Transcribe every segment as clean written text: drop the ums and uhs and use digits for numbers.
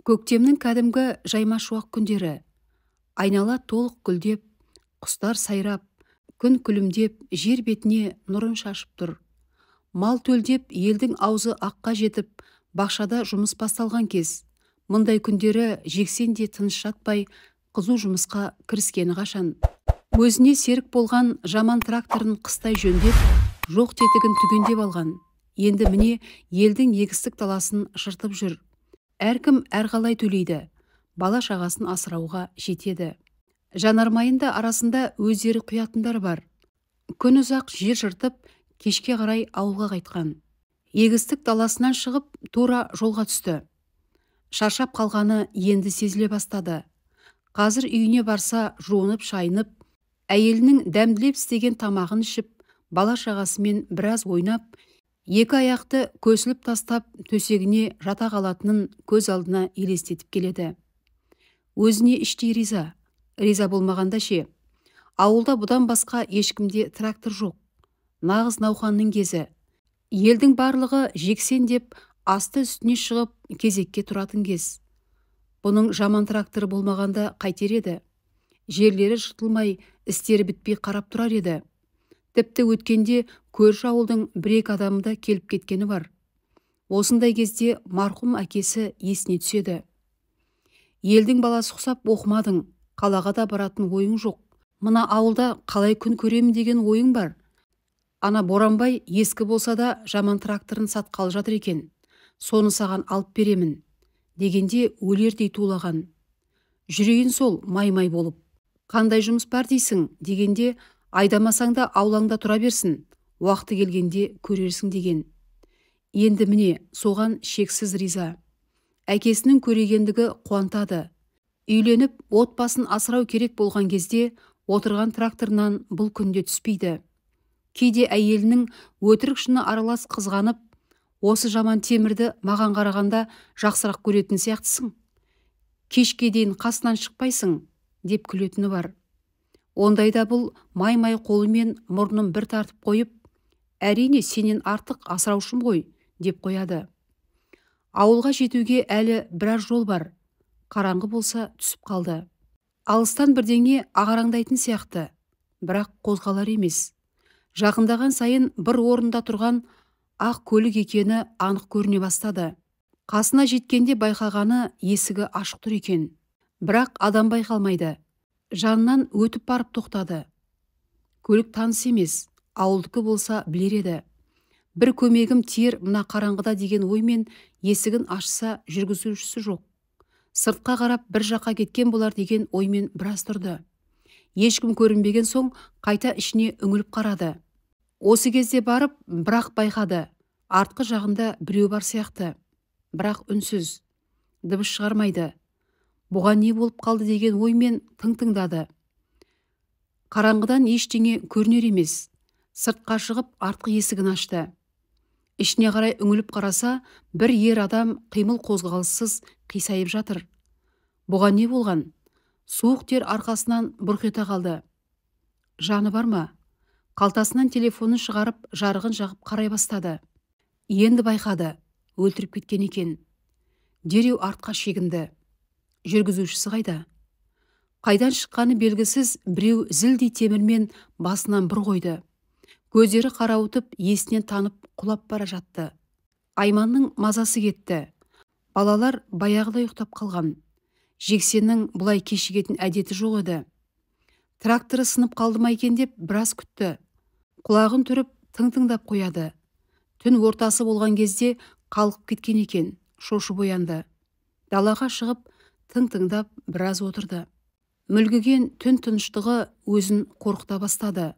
Көктемнің кәдімгі жайма-шуақ күндері. Айнала толық гүлдеп, құстар сайрап, күн күлімдеп, жер бетіне нұрын шашып тұр. Мал төлдеп, елдің аузы аққа жетіп, бақшада жұмыс басталған кез. Мұндай күндері Жексен де тыныш жатпай, қызу жұмысқа кіріскені қашан. Өзіне серік болған жаман тракторын қыстай жөндеп, жоқ тетігін түгендеп алған. Енді міне елдің егістік даласын жыртып жүр. Әркім әрқалай төлейді, бала шағасын асырауға жетеді. Жанармайын да арасында өздері құятындар бар. Күн ұзақ жер жыртып, кешке қарай ауылға қайтқан. Егістік даласынан шығып, тура жолға түсті. Шаршап қалғаны енді сезіле бастады. Қазір үйіне барса, жуынып, шайынып, әйелінің дәмділеп істеген тамағын ішіп, бала шағасымен біраз ойнап, екі аяқты көсіліп тастап, төсегіне жата қалатынын көз алдына елестетіп келеді. Өзіне іштей риза. Риза болмағанда ше? Ауылда бұдан басқа ешкімде трактор жоқ. Нағыз науқанның кезі. Елдің барлығы Жексен деп асты үстіне шығып кезекке тұратын кез. Бұның жаман тракторы болмағанда қайтер еді? Жерлері жыртылмай, істері бітпей қарап тұрар еді. Тіпті өткенде көрші ауылдың бір-екі адамы да келіп кеткені бар. Осындай кезде марқұм әкесі есіне түседі. Елдің баласы ұқсап оқымадың, қалаға да баратын ойың жоқ. Мына ауылда қалай күн көремін деген ойың бар. Ана Боранбай ескі болса да жаман тракторын сатқалы жатыр екен. Соны саған алып беремін, дегенде өлердей тулаған. Жүрейін сол май-май болып. Қандай жұмыс бар дейсің, дегенде айдамасаң да аулаңда тұра берсін, уақыты келгенде көрерсің деген. Енді міне соған шексіз риза. Әкесінің көрегендігі қуантады. Үйленіп, отбасын асырау керек болған кезде отырған тракторынан бұл күнде түспейді. Кейде әйелінің өтірік шыны аралас қызғанып, осы жаман темірді маған қарағанда жақсырақ көретін сияқтысың. Кешке дейін қасынан шықпайсың, деп күлетіні бар. Ондайда бұл май-май қолымен мұрнын бір тартып қойып, әрине сенен артық асыраушым ғой, деп қояды. Ауылға жетуге әлі біраз жол бар. Қараңғы болса түсіп қалды. Алыстан бірдеңе ағараңдайтын сияқты, бірақ қозғалар емес. Жақындаған сайын бір орында тұрған ақ көлік екені анық көріне бастады. Қасына жеткенде байқағаны есігі ашық тұр екен. Бірақ адам байқалмайды. Жанынан өтіп барып тоқтады. Көлік таныс емес, ауылдікі болса білер еді. Бір көмегім тиер мына қараңғыда деген оймен есігін ашса жүргізушісі жоқ. Сыртқа қарап бір жаққа кеткен болар деген оймен біраз тұрды. Ешкім көрінбеген соң қайта ішіне үңіліп қарады. Осы кезде барып, бірақ байқады. Артқы жағында біреу бар сияқты. Бірақ үнсіз. Дыбыс шығармайды. Бұған не болып қалды деген оймен тың-тыңдады. Қараңғыдан ештеңе көрінер емес. Сыртқа шығып артқы есігін ашты. Ішіне қарай үңіліп қараса, бір ер адам қимыл қозғалыссыз қисайып жатыр. Бұған не болған? Суық тер арқасынан бұрқ ете қалды. Жаны бар ма? Қалтасынан телефонын шығарып, жарығын жағып қарай бастады. Енді байқады, өлтіріп кеткен екен. Дереу артқа шегінді. Жүргізушісі қайда? Қайдан шыққаны белгісіз біреу зілдей темірмен басынан бір қойды. Көздері қарауытып, есінен танып құлап бара жатты. Айманның мазасы кетті. Балалар баяғыда ұйықтап қалған. Жексеннің бұлай кешігетін әдеті жоқ еді. Тракторы сынып қалды ма екен деп біраз күтті. Құлағын түріп, тың-тыңдап қояды. Түн ортасы болған кезде қалқып кеткен екен, шошып оянды. Далаға шығып, тың-тыңдап біраз отырды. Мүлгіген түн тыныштығы өзін қорқыта бастады.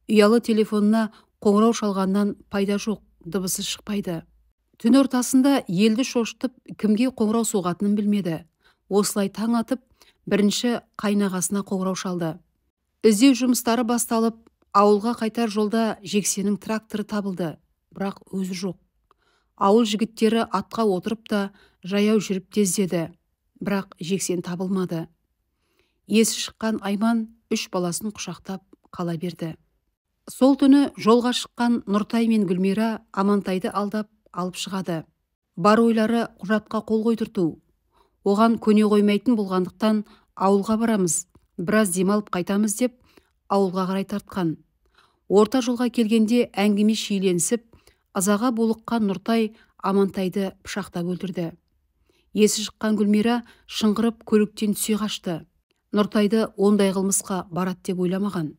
Ұялы телефонына қоңырау шалғаннан пайда жоқ, дыбысы шықпайды. Түн ортасында елді шошытып, кімге қоңырау соғатынын білмеді. Осылай таң атып, бірінші қайнағасына қоңырау шалды. Іздеу жұмыстары басталып, ауылға қайтар жолда Жексеннің тракторы табылды, бірақ өзі жоқ. Ауыл жігіттері атқа отырып та жаяу жүріп те іздеді, бірақ Жексен табылмады. Есі шыққан Айман үш баласын құшақтап қала берді. Сол түні жолға шыққан Нұртай мен Гүлмира Амантайды алдап алып шығады. Бар ойлары құжатқа қол қойдырту. Оған көне қоймайтын болғандықтан ауылға барамыз, біраз демалып қайтамыз деп ауылға қарай тартқан. Орта жолға келгенде әңгіме шиеленісіп, ызаға булыққан Нұртай Амантайды пышақтап өлтірді. Есі шыққан Гүлмира шыңғырып көліктен түсе қашты. Нұртайды ондай қылмысқа барады деп ойламаған.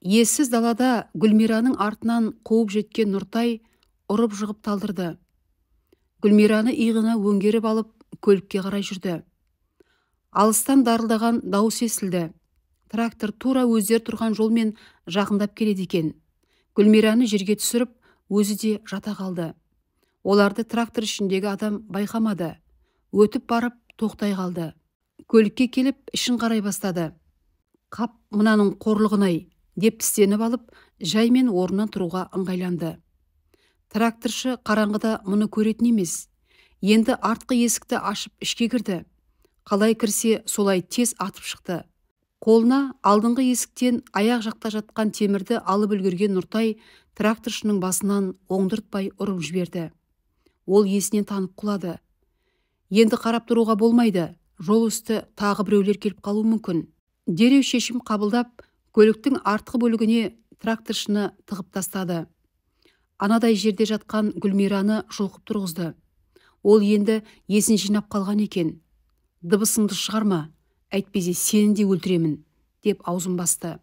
Ессіз далада Гүлмираның артынан қуып жеткен Нұртай ұрып жығып талдырды. Гүлмираны иығына өңгеріп алып көлікке қарай жүрді. Алыстан дарылдаған дауыс естілді. Трактор тура өздері тұрған жолмен жақындап келеді екен. Гүлмираны жерге түсіріп, өзі де жата қалды. Оларды трактор ішіндегі адам байқамады. Өтіп барып тоқтай қалды. Көлікке келіп ішін қарай бастады. Қап, мынаның қорлығын-ай, деп тістеніп алып, жаймен орнынан тұруға ыңғайланды. Тракторшы қараңғыда мұны көретін емес. Енді артқы есікті ашып ішке кірді. Қалай кірсе, солай тез атып шықты. Қолына алдыңғы есіктен аяқ жақта жатқан темірді алып үлгерген Нұртай тракторшының басынан оңдыртпай ұрып жіберді. Ол есінен танып құлады. Енді қарап тұруға болмайды. Жол үсті тағы біреулер келіп қалуы мүмкін. Дереу шешім қабылдап, көліктің артқы бөлігіне тракторшыны тығып тастады. Анадай жерде жатқан Гүлмираны жұлқып тұрғызды. Ол енді есін жинап қалған екен. Дыбысыңды шығарма, әйтпесе сені де өлтіремін, деп аузын басты.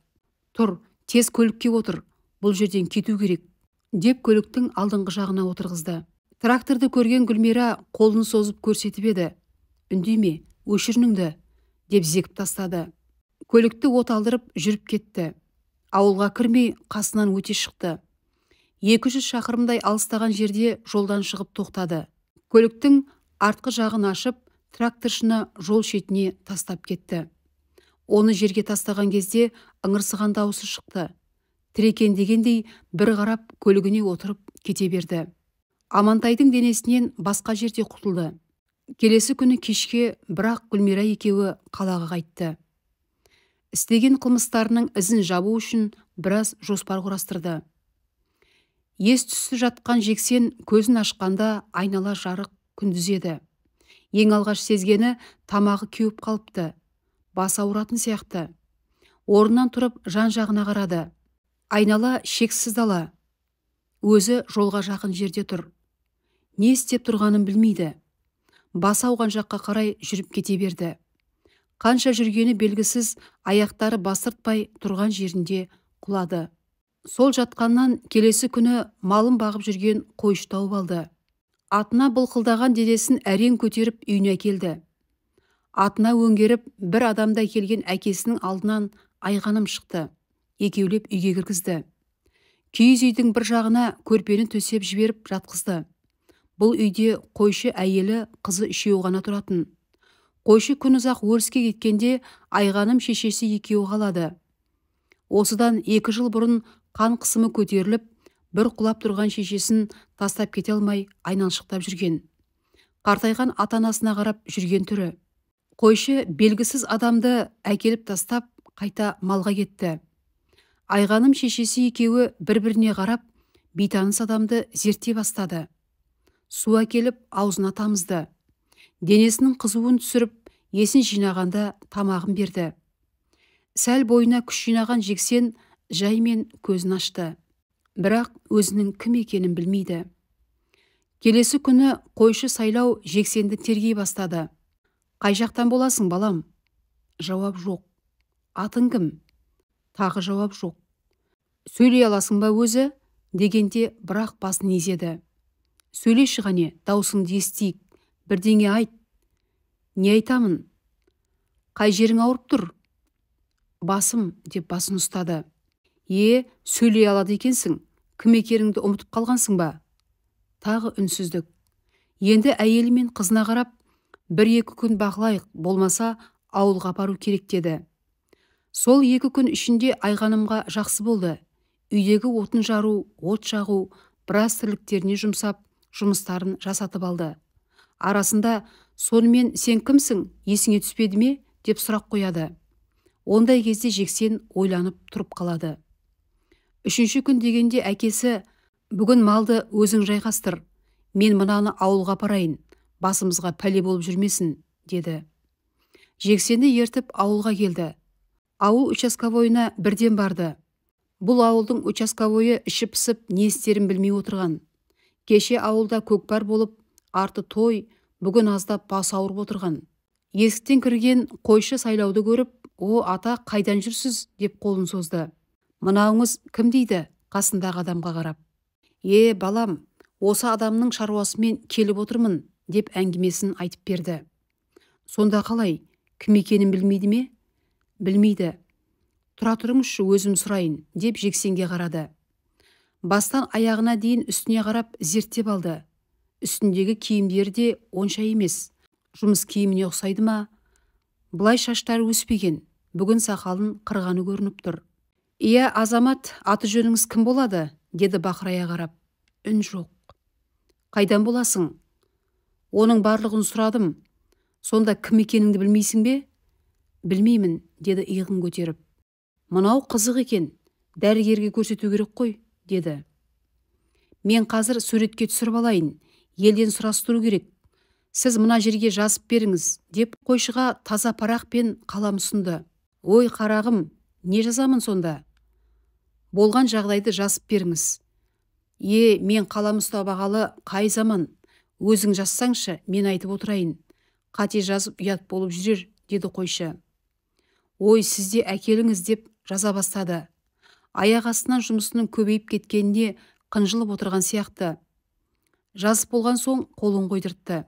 Тұр, тез көлікке отыр, бұл жерден кету керек, деп көліктің алдыңғы жағына отырғызды. Тракторды көрген Гүлмира қолын созып көрсетіп еді. Үндеме, өшірініңді, деп зекіп тастады. Көлікті от алдырып жүріп кетті. Ауылға кірмей қасынан өте шықты. 200 шақырымдай алыстаған жерде жолдан шығып тоқтады. Көліктің артқы жағын ашып, тракторшыны жол шетіне тастап кетті. Оны жерге тастаған кезде ыңырсыған дауысы шықты. Тірекен дегендей бір қарап көлігіне отырып кете берді. Амантайдың денесінен басқа жерде құтылды. Келесі күні кешке бірақ Гүлмира екеуі қалаға қайтты. Істеген қылмыстарының ізін жабу үшін біраз жоспар құрастырды. Ес түссіз жатқан Жексен көзін ашқанда айнала жарық күндіз еді. Ең алғаш сезгені тамағы кеуіп қалыпты, бас ауыратын сияқты. Орнынан тұрып жан-жағына қарады. Айнала шексіз дала. Өзі жолға жақын жерде тұр. Не істеп тұрғанын білмейді. Басы ауған жаққа қарай жүріп кете берді. Қанша жүргені белгісіз, аяқтары бастыртпай тұрған жерінде құлады. Сол жатқаннан келесі күні малын бағып жүрген қойшы тауып алды. Атына былқылдаған денесін әрең көтеріп үйіне әкелді. Атына өңгеріп бір адамда келген әкесінің алдынан Айғаным шықты. Екеулеп үйге кіргізді. Киіз үйдің бір жағына көрпені төсеп жіберіп жатқызды. Бұл үйде қойшы әйелі, қызы үшеуі ғана тұратын. Қойшы күн ұзақ өріске кеткенде Айғаным шешесі екеуі қалады. Осыдан 2 жыл бұрын қан қысымы көтеріліп, бір құлап тұрған шешесін тастап кете алмай айналшықтап жүрген. Қартайған ата-анасына қарап жүрген түрі. Қойшы белгісіз адамды әкеліп тастап, қайта малға кетті. Айғаным шешесі екеуі бір-біріне қарап, бейтаныс адамды зерттей бастады. Су әкеліп аузына тамызды. Денесінің қызуын түсіріп, есін жинағанда тамағын берді. Сәл бойына күш жинаған Жексен жаймен көзін ашты. Бірақ өзінің кім екенін білмейді. Келесі күні қойшы Сайлау Жексенді тергей бастады. Қай жақтан боласың, балам? Жауап жоқ. Атың кім? Тағы жауап жоқ. Сөйлей аласың ба өзі? Дегенде бірақ басын изеді. Сөйлеші ғане, даусыңды естиік, бірдеңе айт. Не айтамын? Қай жерің ауырып тұр? Басым, деп басын ұстады. Е, сөйлей алады екенсің, кім екеніңді ұмытып қалғансың ба? Тағы үнсіздік. Енді әйелі мен қызына қарап, 1-2 күн бақылайық, болмаса ауылға апару керек деді. Сол 2 күн ішінде Айғанымға жақсы болды. Үйдегі отын жару, от жағу, біраз тірліктеріне жұмсап, жұмыстарын жасатып алды. Арасында, сонымен сен кімсің, есіңе түспеді ме, деп сұрақ қояды. Ондай кезде Жексен ойланып тұрып қалады. 3-ші күн дегенде әкесі, бүгін малды өзің жайғастыр, мен мынаны ауылға апарайын, басымызға пәле болып жүрмесін, деді. Жексенді ертіп ауылға келді. Ауыл участковойына бірден барды. Бұл ауылдың участковойы іші пысып, не істерін білмей отырған. Кеше ауылда көкпар болып, арты той, бүгін аздап бас ауырып отырған. Есіктен кірген қойшы Сайлауды көріп, «О, ата, қайдан жүрсіз?» деп қолын созды. «Мынауыңыз кім?» дейді қасындағы адамға қарап. «Е, балам, осы адамның шаруасымен келіп отырмын», деп әңгімесін айтып берді. «Сонда қалай, кім екенін білмейді ме?» «Білмейді». «Тұра тұрыңызшы, өзім сұрайын», деп Жексенге қарады. Бастан аяғына дейін үстіне қарап зерттеп алды. Үстіндегі киімдері де онша емес. Жұмыс киіміне ұқсайды ма? Былай шаштары өспеген, бүгін сақалын қырғаны көрініп тұр. «Иә, азамат, аты жөніңіз кім болады?» деді бақырая қарап. Үн жоқ. «Қайдан боласың?» «Оның барлығын сұрадым. Сонда кім екеніңді білмейсің бе?» «Білмеймін», деді иығын көтеріп. «Мынау қызық екен, дәрігерге көрсету керек қой», деді. «Мен қазір суретке түсіріп алайын, елден сұрастыру керек. Сіз мына жерге жазып беріңіз», деп қойшыға таза парақ пен қалам ұсынды. «Ой, қарағым, не жазамын сонда?» «Болған жағдайды жазып беріңіз». «Е, мен қалам ұстап ағалы қай заман? Өзің жазсаңшы, мен айтып отырайын. Қате жазып ұят болып жүрер», деді қойшы. «Ой, сіз де әкеліңіз», деп жаза бастады. Аяқ астынан жұмысының көбейіп кеткеніне қынжылып отырған сияқты. Жазып болған соң қолын қойдыртты.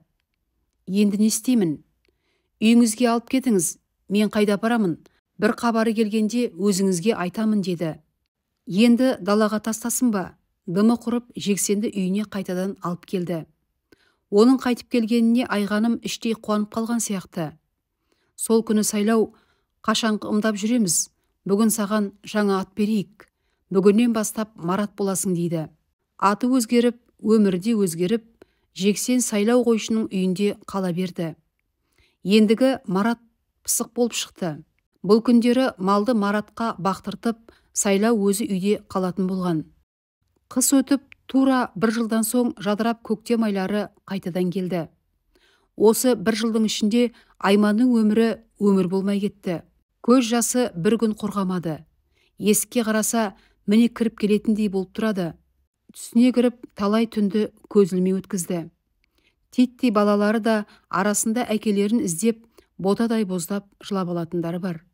«Енді не істеймін?» «Үйіңізге алып кетіңіз, мен қайда барамын? Бір хабары келгенде өзіңізге айтамын», деді. Енді далаға тастасын ба? Дымы құрып, Жексенді үйіне қайтадан алып келді. Оның қайтып келгеніне Айғаным іштей қуанып қалған сияқты. Сол күні Сайлау, «Қашанғы ымдап жүреміз, бүгін саған жаңа ат берейік. Бүгіннен бастап Марат боласың», дейді. Аты өзгеріп, өмірі де өзгеріп, Жексен Сайлау қойшының үйінде қала берді. Ендігі Марат пысық болып шықты. Бұл күндері малды Маратқа бақтыртып, Сайлау өзі үйде қалатын болған. Қыс өтіп, тура бір жылдан соң жадырап көктем айлары қайтадан келді. Осы бір жылдың ішінде Айманның өмірі өмір болмай кетті. Көз жасы бір күн қорғамады. Есікке қараса, міне кіріп келетіндей болып тұрады. Түсіне кіріп, талай түнді көз ілмей өткізді. Титтей балалары да арасында әкелерін іздеп, ботадай боздап жылап алатындары бар.